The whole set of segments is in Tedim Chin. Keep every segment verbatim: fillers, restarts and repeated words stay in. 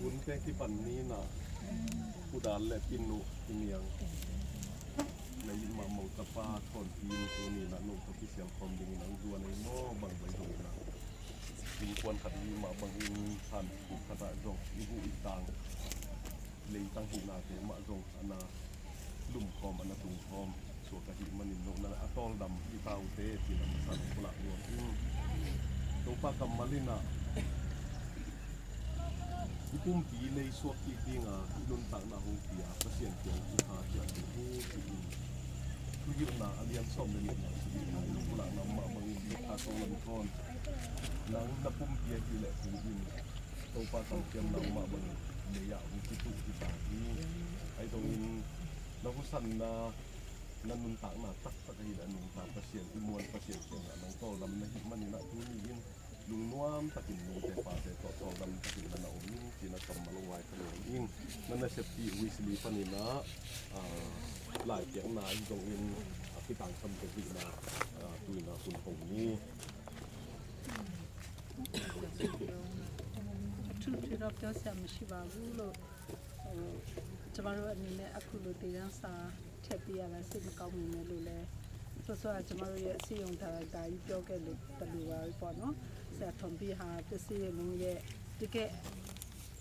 Hun te kipan ni na, Pu Dal le Pi Nu, Pi Niang, na i mah mawh tapa Thawnpi in tuni na nong tawh kisial khawm dingin ang zuan ei maw, bang bai dong na. Innkuan khat i mah bangin san khat ah zong i hu i tang leitang hihnate mah zong a na lumkhawm, a na tungkhawm suak ahih manin nong na a tawldam i taute ci-in a masa nong pulak nuam ing. Topa kammal in ah i pumpi lei suak kik dinga i nuntakna hong pia Pasian kiang i tha ciah ding hi ci-in thuhilhna a lian sawm le nihna ci-in nong pulakna mah bangin i tha tawldam thawn nang na pumpi ahih leh hu in. Topa kamciamna mah bangin lei-ah hong kituh hi ta hi. Ahi zongin na husanna, na nuntakna taktak ahih leh a nungta Pasian, i muan Pasian kiangah nong tawldam na hih manin ah tuni in lungnuam takin nute pate tawh tawldam takin na na om in ci-in a kammal hong vaikhak nuam ing. Na naseppi Wesley panin ah, ah, laipiakna ahi zongin a kitangsam kei hihna, ah, tu-in ah hun hong ni. အထူးထွေတော့ပြောစရာမရှိပါဘူးလို့ ဟို ကျမတို့အနေနဲ့အခုလိုသင်ခန်းစာထည့်ပေးရတာစိတ်မကောင်းပေမဲ့လို့လည်း စောစောကကျမတို့ရဲ့စည်းရုံးထားတာဒါကြီးပြောခဲ့လို့တလူပါပဲပေါ့နော်။ ဆရာထွန်ပီဟာတစည်းရုံးရဲ့တကယ့်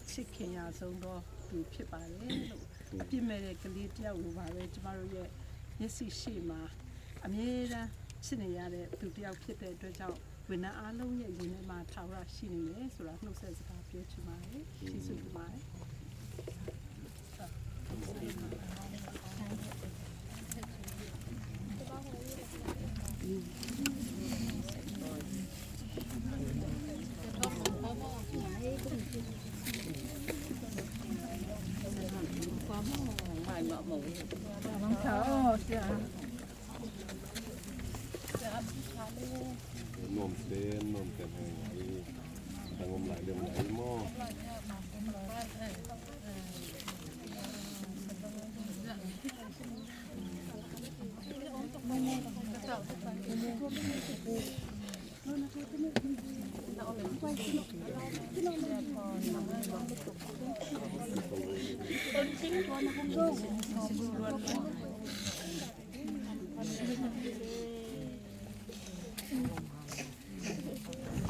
ချစ်ခင်ရဆုံးသောသူဖြစ်ပါတယ်လို့ အပြစ်မဲ့တဲ့ကလေးတစ်ယောက်လိုပါပဲ ကျမတို့ရဲ့မျက်စိရှေ့မှာအမြဲတမ်းချစ်နေရတဲ့သူတစ်ယောက်ဖြစ်တဲ့အတွက်ကြောင့် ဝန်ထမ်းအားလုံးရဲ့ရင်ထဲမှာထာဝရရှိနေတယ်ဆိုတာနှုတ်ဆက်စကားပြောချင်ပါတယ်။ ကျေးဇူးတင်ပါတယ်။ Nuam ten, nuam ten hei ngai. Tang om lai leng ngai maw.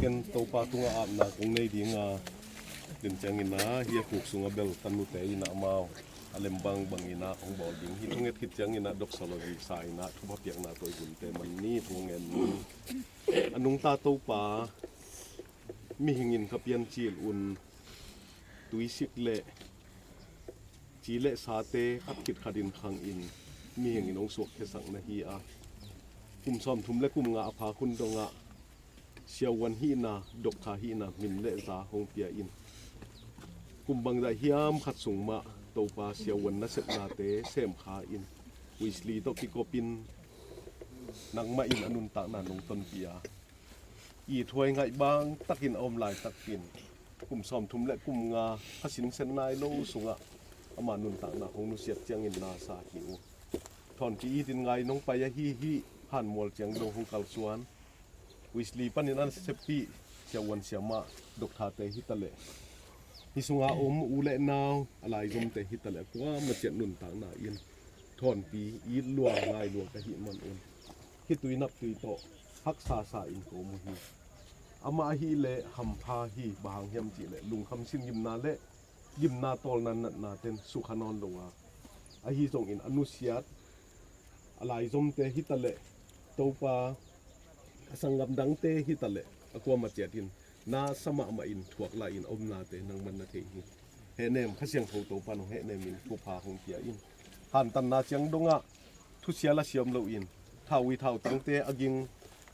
Ken Topa tungah apna kong nei dinga, den ciangin a hia khuk sunga bel tanute in a amau a lembang bangin a hong bawl ding hi. Thunget khit ciangin a doxology sa in a thupha piakna tawh i gunte man ni thu ngen ni. A nungta Topa mihingin ka piancil un tuisik le ci le sate khat khit khatin khangin mihingin hong suakkhiasak na hi a, kum sawmthum le kum nga a phak hun dongah siavuan hihna, doktha hihna min le za hong pia in. Kum bangzah hiam khat sung mah Topa siavuan nasepnate semkha in Wesley tawh kikopin nangmah in a nuntakna nong tonpih a, ithuai ngaih bang takin a om laitakin kum sawmthum le kum nga kha sinsen nai lo sungah ama nuntakna hong nusiat ciangin na sa hi uh. Thawnpi itin ngai nong pai ahi hi. Hanmual ciang dong hong kalsuan Wesley panin a naseppi siavuan siamah, dokthate hitaleh, hih sunga om u le nau a laizomte hitaleh a kuamah ciat nuntakna in Thawnpi it lua ngai lua ka hih manun hih tui nap tui tawh haksa sa in ka om uh hi. Amah ahih leh hampha hi. Bang hang hiam cihleh lungkham sin gimna le gimna tawlna natna ten sukha nawn lo a, ahi zongin a nusiat a laizomte hitaleh Topa a sanggam dangte hitaleh a kuamah ciatin na sa mahmah in thuak lai in a omnate nangman na thei hi. Hehnem, Kha Siangtho Topa nong hehnem in thupha hong pia in. Hantanna ciang dongah thusia la siam loin thaui thautangte a ging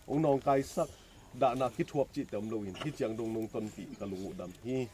hong nawngkaisak dahna kithuap cihte om loin hih ciang dong nong tonpih ka lung uh dam hi.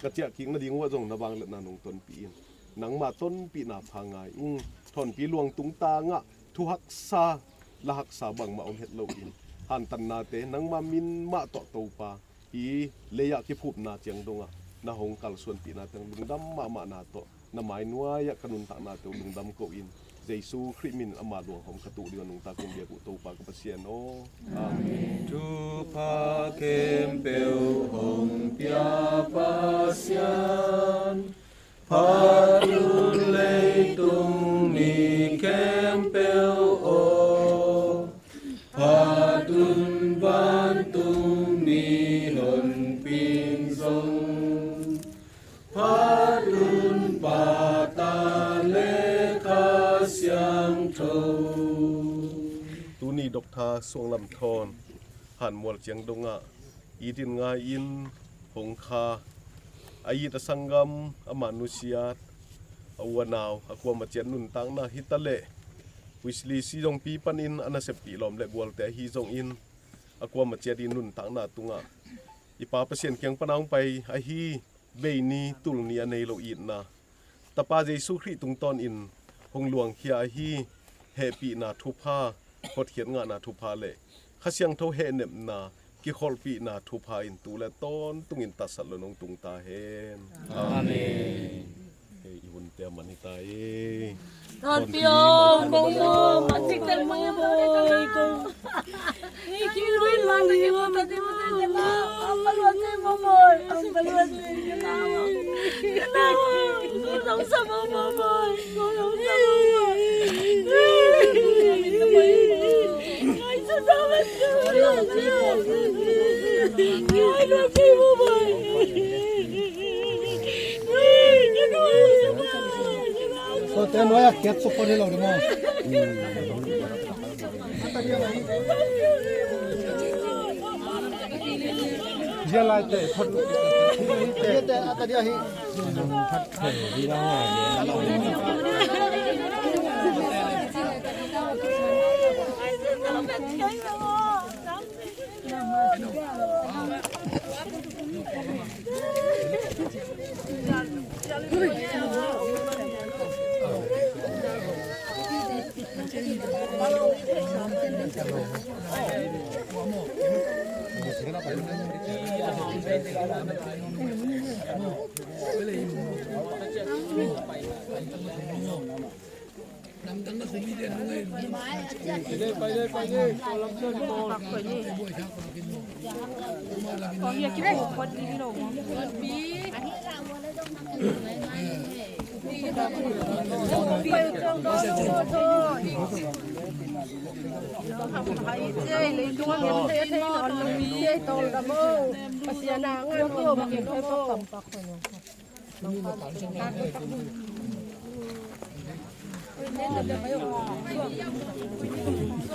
Ka ciahkik nading uh ah zong na vangliatna nong tonpih in, nangmah tonpihna pha ngai ung. Thawnpi luang tungtangah thuhaksa, lahaksa bangmah om het loin, hantannate nangma min mah tawh Topa, hih lei-ah kiphupna ciang dongah na hong kalsuanpihna teng lungdam mahmahna tawh na mai nuai-ah ka nuntaknate uh lungdam ko-in, Jesu Khrih min ama luang hawm ka tuh ding a nungta kong biak uh Topa ka Pasian aw. Amen. Thupha khempeuh hong pia Pasian, phat un leitung mi khempeuh aw, phat un vantung mihonpi in zong, phat un Pa, Ta le Kha Siangtho. Tuni Doctor Suang Lam Thawn Hanmual ciang dongah it in ngai-in hong kha, a it a sanggam, ama nusiat, a u a nau, a kuamah ciat nuntakna hi taleh, Wesley Sizongpi panin a naseppih lawm le gualte ahi zongin, a kuamah ciat i nuntakna tungah i Pa Pasian kiang pana hong pai ahi bei ni tul ni a nei lo itna, Tapa Jesu Khrih tungtawnin hong luangkhia ahi hehpihna thupha, hotkhiat ngahna thupha le Kha Siangtho hehnepna kikholhpihna thupha in tu le tawntungin tatsat lo nong tung ta hen. Amen. Hei, i hunte a man hi ta hi. Thawnpi aw, mong mong, a ciktek mong mong, kong. Ko te nuai a kiat suk ko ni lo ding maw? Zia lai te, thot. Zia te, a ta dia hi.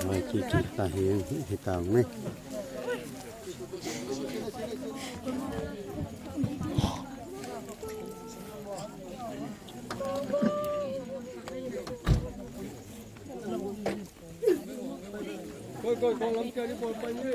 Mai kiki ta hi, hi ta ne. Koi, koi, koi, lam kia ni, koi, koi ni.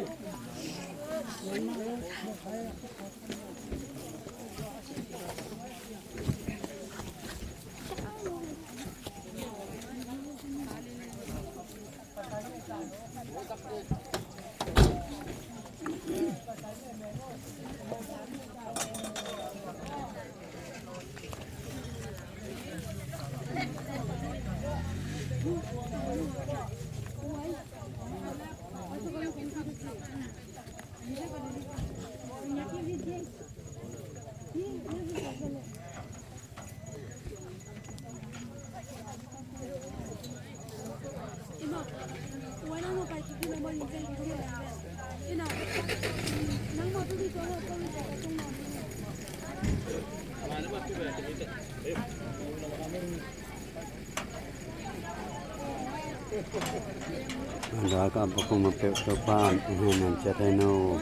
Anda ka bakuma peuh Topa, amen, amen, ciat hai no.